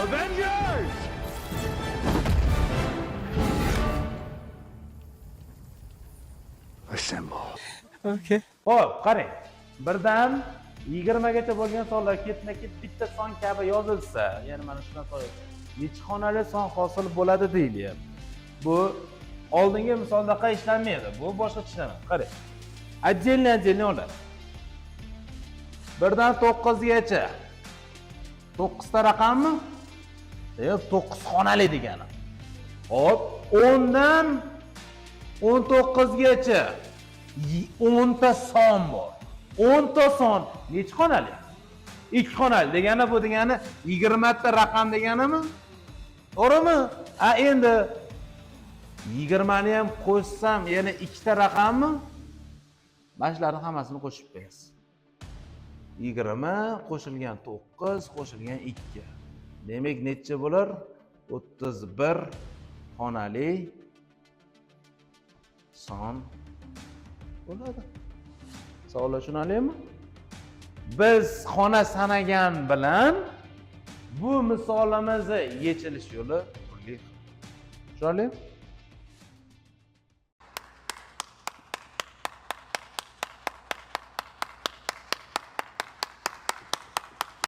Avengers! Assemble. Okay. Xo'p, qarang. Birdan 20 gacha bo'lgan sonlar ketma-ket bitta son kabi yozilsa, ya'ni mana shundan son yozilsa, necha xonali son hosil bo'ladi deyilyapti. Bu oldingi misoldaqa ishlanmaydi. Bu boshqacha ishlanadi. Qarang. Отдельно отдельно oladi. Birdan 9 gacha. 9 ta raqammi? Yo'q, 9 xonali degani. Xo'p, 10 dan 19 gacha 10 ta son bor. 10 ta son necha xonali? 2 xonali degani bu degani 20 ta raqam deganimi? To'g'rimi? A endi 20 ni ham qo'shsam yana 2 ta raqammi? Mana shularni hammasini qo'shib qo'yasiz. 20 qo'shilgan 9 qo'shilgan 2. Demak, necha bo'lar? 31 xonali son bo'ladi. Savollar tushunarlimi? Biz xona sanagan bilan bu misolimizni yechilish yo'li turli xil. Tushunarlimi?